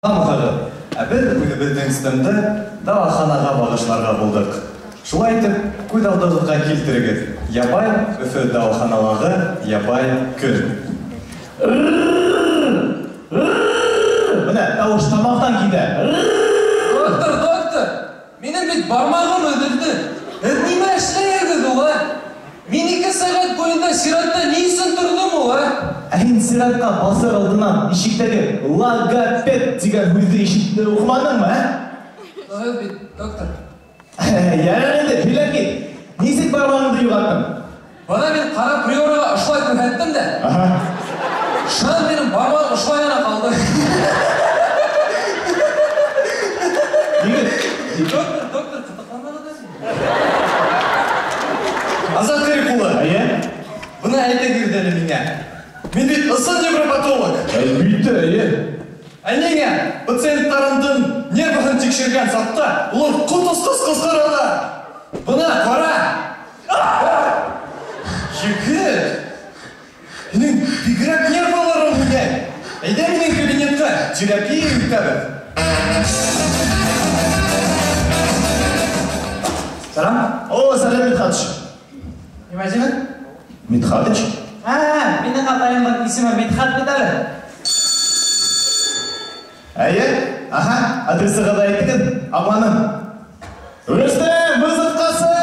Һағыҙ, ә беҙ үҙебеҙҙең стенды дауаханаға бағышларға булдыҡ. Шулай итеп, күҙ алдығыҙға килтерегеҙ: ябай Өфө дауаханалағы ябай көн. Бына тауыш тамаҡтан китә. Доктор, доктор, минең бит бармағым өҙөлдө. Һеҙ нимә эшләйһегеҙ ул, ә? Мин 2 сәғәт буйында сиратта ни өсөн торҙом ул, ә? Ә һин сиратҡа баҫыр алдынан ишектәге логопед тигән һүҙҙе ишетеп уҡыманыңмы, ә? Юҡ бит, доктор. Ярар инде, һөйләп кит. Нисек бармағыңды юғалттың? Бына мин ҡара приораға ошолай күрһәттем дә. Шунан минең бармағым ошолай ғына ҡалды. Егет. Доктор, доктор, ҡытыҡламағыҙ әле. Азат Ғариф улы. Эйе. Бына әйтегеҙ әле миңә. Мин бит ысын невропатолог. Әлбиттә, эйе. Ә ниңә пациенттарымдың нервыһын тикшергән саҡта улар ҡот осҡос ҡысҡыралар? Бына ҡара. Егет, һинең бигерәк нервыларың уйнай. Әйҙә минең кабинетҡа, терапия үтәбеҙ. Сәләм. О, сәләм, Мидхатыч. Нимә тинең? Мидхатыч? Ә, минең атайымдың исеме Мидхат бит әле. Әйе, аха, адресыға да әйтегеҙ, аңланым. Рөстәм, вызовҡасы!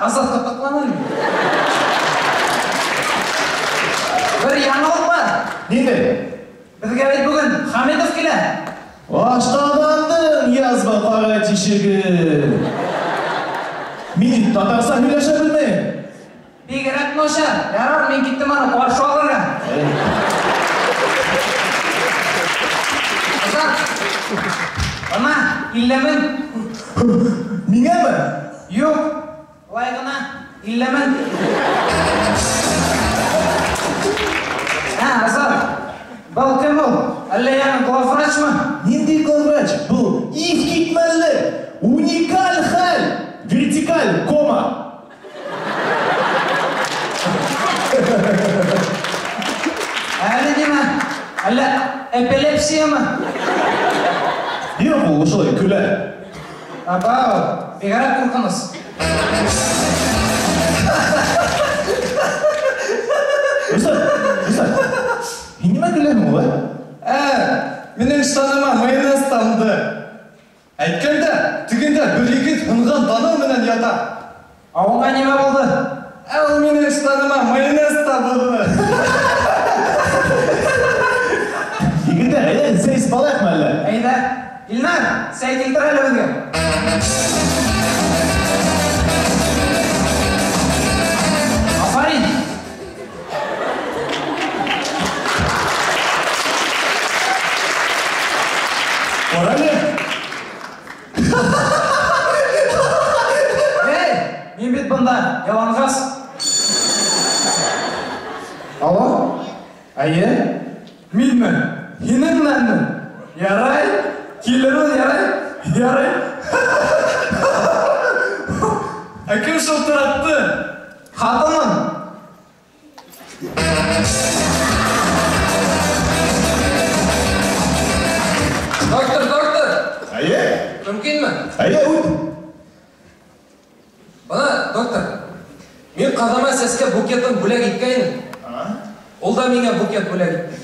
Азат ҡытыҡлана әле. Бер яңылыҡ бар. Ниндәй? Беҙгә бит бөгөн Хәмитов килә. Ашҡаҙандың язва ҡара тишеге. Мин татарса һөйләшә белмәйем. Бигерәк насар. Ярар, мин киттем аны ҡаршы алырға. Азат, бына 50 мең. Миңәме? Юҡ, улай ғына 50 мең. Ә, Азат, был кем ул? Әллә яңы главврачмы? Ниндәй главврач? Был иҫ китмәле, уникаль хәл, вертикаль кома. Әле нимә? Әллә эпилепсиямы? Юҡ, ул ошолай көлә. Абау, бигерәк ҡурҡыныс. Рөстәм, Рөстәм, һин нимә көләһең ул, ә? Ә, минең штаныма майонез тамды. Әйткәндә, тегендә бер егет һынған танау менән ята. Ә уңа нимә булды? Ә ул минең штаныма майонез табылды. Егеттәр, әйҙә, сәй эсеп алайыҡмы әллә? Әйҙә. Илнар, сәй килтер әле беҙгә. Афарин. Ҡара әле. Эй, мин бит бында яланғас. Алло? Әйе? Минме? Һинең менәнме? Ярай, килермен, ярай, ярай. Ә кем шылтыратты? Ҡатыным. Доктор, доктор. Әйе? Мөмкинме? Әйе, үт. Бына, доктор, мин ҡыҙыма сәскә букетын бүләк иткәйнем. Ул да миңә букет бүләк итте.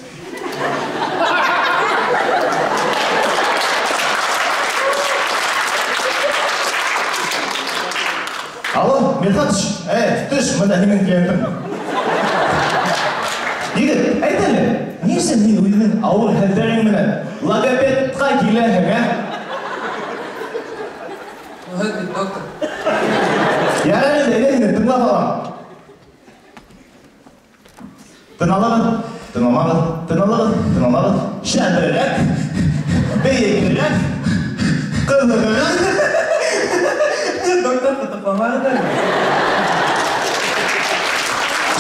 Алло, Мидхатыч, төш, бында һинең клиентың. Егет, әйт әле, ни өсөн һин үҙеңдең ауыр хәлдәрең менән логопедҡа киләһең, ә? Юҡ бит, доктор. Ярар инде, әйҙә инде, тыңлап алам. Тын алығыҙ, тын алмағыҙ, тын алығыҙ, тын алмағыҙ. Шәберәк, бейегерәк, ҡыҙығыраҡ. Доктор, ҡытыҡламағыҙ әле.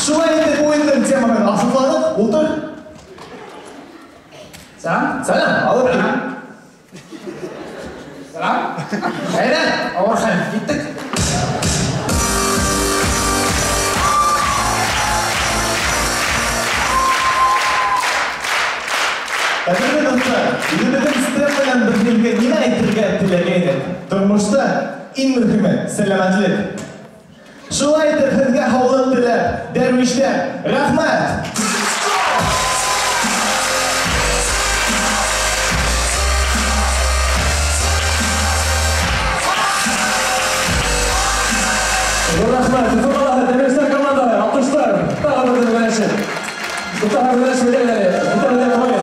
Шулай итеп, уйындың темаһын асыҡланыҡ. Ултыр. Сәләм. Сәләм, алып кил. Сәләм. Әйҙә, ауыр хәл, киттек. менән беҙ һеҙгә нимә әйтергә теләгәйнек? Тормошта иң мөһиме сәләмәтлек. Шулай итеп, һеҙгә һаулыҡ теләп, дәрвиштәр, рәхмәт! Ҙур рәхмәт! Өфө ҡалаһы Дәрвиштәр командаһы, алҡыштар, тағы бер бер. Тағы бер.